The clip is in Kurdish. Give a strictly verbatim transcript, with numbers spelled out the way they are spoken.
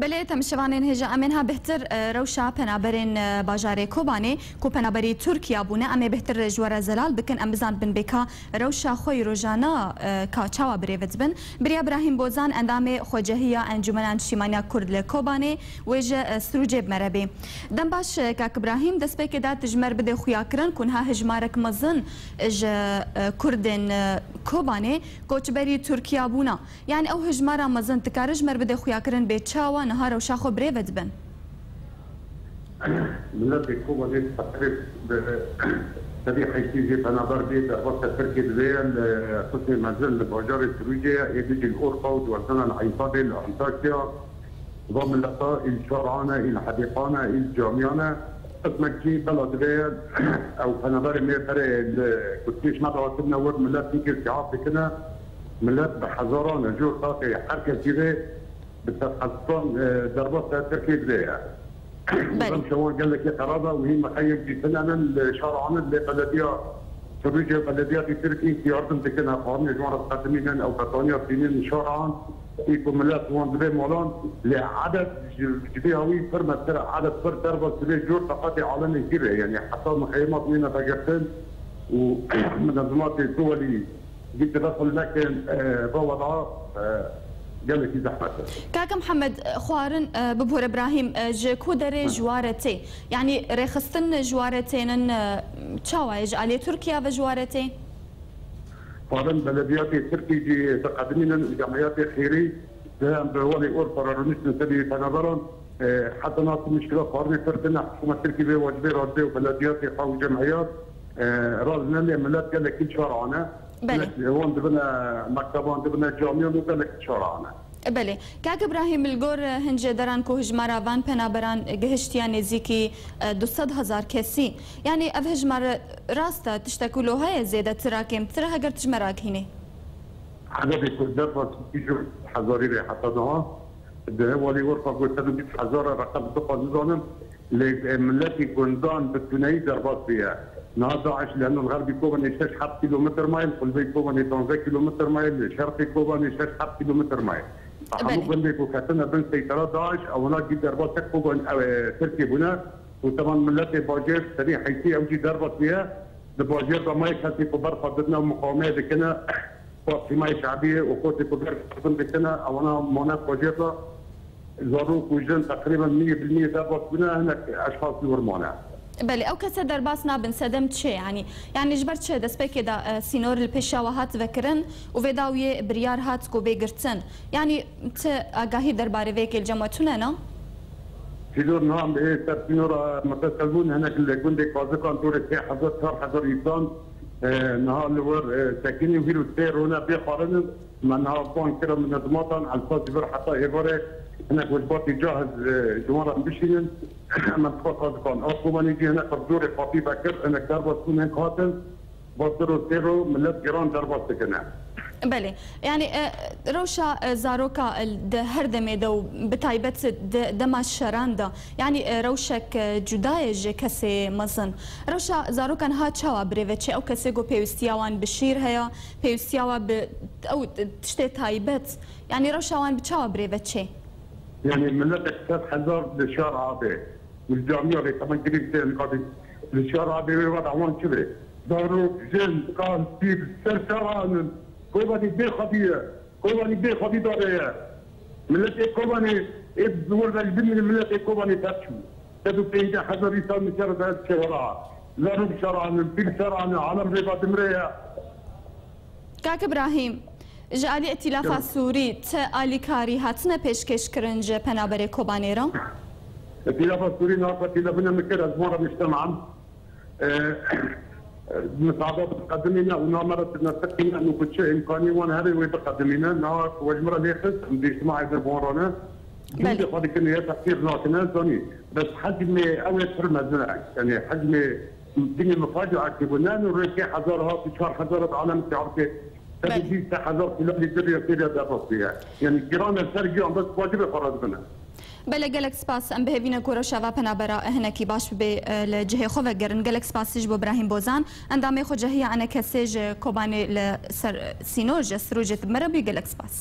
Belê, temaşevanên hêja, em ên ha bêhtir, e, rewşa penaberên, e, bajarê Kobanê, ku penaberî Tirkiya bûne, em ê bêhtir ji we re zelal bikin, em bizanibin bê ka rewşa xwe yî rojana, e, ka çawa birêve dibin. Birya Birahîm Bozan, endamê Xwecehiya Encûmena Niştîmaniya Kurd li Kobanê, wê ji, e, Sirûcê bi me re bê. Dem baş, e, kak Birahîm, destpêkê de tu ji me re bidê xuyakirin ku niha hejmarek mezin ji, e, Kurdên, e, Kobanê koçberî Tirkiya bûna. Yani ew hejmara mezin dikare ji me re bide xuyakirin bê çawa niha rewşa xwe birêve dibin? Miletê Kobanê teqrîb bi sedî heştî jê penaber bê derbasa Tirkiyê dibe, li qismê mezin li bajarê Sirûcê ye, êdî jî li Urfa û di wezana li Eyntabê, li Antakya, va mileta îl Şarane, îl Hedîqane, îl Camiyane, qismek jî bela dibe ew penaberê me berê li Kurdiş me de hatine wir, milet tîkê ziyaret dikine, milet bi hezaran e, jor taqê her kesî rê bi sedhezran, e, derbas ser Tirkiyê dibê ye. Belê. Rewşa wan gelekî xerab e û hîn mixeyim jî tune ne li şar Anid lê belediya Sirûcê û belediyatî Tirkî yardim dikin, xwarinê ji wan re diqedimînin, ew betaniya tînin şar an, ê ku milet wan dibê malan, lê eded ji, ji vê hawî pir mestir e, eded pir derbas dibê, jor taqatê alemê kî be, yanî heta mixeyimat wîne vegirtin û minezimatê Duwelî Gî tedexul nekin, e, va weda, e, gelekî zehmet e. Kak Mihemed, e, xwarin, e, bibore Ibrahîm, e, ji ku derê ji ware tê? Yanî rêxistin ji ware tênin, e, çawa ye? Ji aliyê Tirkiye ve ji ware tê? Xwarin belediyatê Tirkî jî diqedimînin û cemiyatê xêrî di em bi walê Urfa re rûniştin serî penaberan. E, heta niha tu muşkila xwarinê pir tune, hikûmet Tirkî vê wacibê radibê û belediyatê xwe û cemiyat, e, razî ne lê milet gelekî çar ane. Belê. Wan dibine mekteban, dibine camiyan û gelek çar ane. Belê. Kak Ibrahîm, li gor, e, hin jêderan ku hijmara van penaberan gihiştiye nêzîkî, e, du sed hezar kesî. Yanî ev hijmar rast e, tiştek wilo heye zêdetir a kêmtir e, heger tu ji me ragihînî? Edebê ku derbas kir ji hezarî rê heta niha, di hevalê Urfa ku sed û bîst hezar e, reqem bixwe nizanim. Lê, e, miletî gundan bi tuneyî derbas bûye. Niha DAIŞ li heno li xerbî Kobanê şeş heft kîlometr maye, li qulbeyê Kobanê panzdeh kîlometr maye, li şerqê Kobanê şeş heft kîlometr maye. Hemû Belê. gundê ku ketine bin seytera DAIŞ, ewana gî derbasek Koban, e, Tirkiyê bûne. Û tevan miletê bajêr serî heytî ew jî derbas bûye. Di bajêr de maye kesê ku berxa didine û muqawemeyê dikine, Partîmayê Şebiyê û xortê ku ber xizm dikine, ewana mane bajêr de. Zarok û jin teqrîben miyê bi miyê derbas bûne, hinek eşxas li wir mane. Belê, ew kese derbas nabin, sedem çi ye? Yanî, yanî ji ber çi destpêkê de, e, sînor li pêşiya we hat vekirin û vê dawiyê biryar hat ku bê girtin? Yanî ti agahî derbarê vê yekê li cem we tune ne? Sînor niha ê ser sînora mefesel bûn, hinek li gundê Kazikan torê sê hezar, çar hezar însan, e, niha li wir, e, sekinî û hîro sê rûne bê xwarinin. Me niha bang kir minezimatan, Elfasî vir heta êvarê hinek wecbatî cahiz, e, ji wan re bişînin. Em dixwe Kazikan a Kobanê jî hinek bi zorê qapî vekir, hinek derbas bûn, hinek hatin. Bastir û sêr û milet giran derbas dikine. Belê. Yanî, e, rewşa, e, zaroka, e, di her demê de û bi taybet di dema şeran de, yanî, e, rewşek, e, cuda ye ji kesê mezin. Rewşa zarokan ha çawa birêve çê? Ew kesê ku pêwîstiya wan bi şîr heye, pêwîstiya wan bi ew tiştê taybet. Yanî rewşa wan bi çawa birêve çê? Yanî miletek sed hezar li şar Adê. Li camiya rê, temen girîng tê, li qadî li şar Adê wê ve dawan çi be? Zarok, jin, kal, pîr, ser şar anin. Kobanî bê xwedî ye. Kobanî bê xwedî dare ye. Miletê Kobanê ê bi wir de ji bin miletê Kobanê ter çû. Sed û pêncî hezar însan li şer de çêwera. Zarok şer anin, pîr şer anin, alem rê ve dimre ye. Kak Ibrahîm, ji alî Îtîlafa Sûrî ti alîkarî hatine pêşkêşkirin ji penaberê Kobanê re? Îtîlafa Sûrî niha ku tîlefûna min kir, ez wan re niştim em. E, misaada biqedimîne û niha me re tune teqîne û ku çi îmkanî wan hebe wê biqedimîne. Niha ku we ji min re lê xist, em dîştima êdir bi wan re ne. Belê. Gundê xwe dikin ya teqdîr nakine, zanî. Bes hecmê ew ê pir mezin e. Yanî hecmê dinê mifaciatê bû. Ne, nu rê sê hezar hat û çar hezar hat alem siyasetê. Belê. Sedî bîst hezar kîlolîtir ya Sêriya derbas bûye. Yanî giran e ser giran, bes wacibê xwe re dibine. Belê, gelek spas. Em bi hêvî ne ku rewşa va penabera hinekî baş bibe, e, li cihê xwe vegerin. Gelek spas ji bo Birahîm Bozan, endamê Xwecehiya Enekesê ji Kobanê li ser, e, sînor ji Sirûcê bi me re bû. Gelek spas.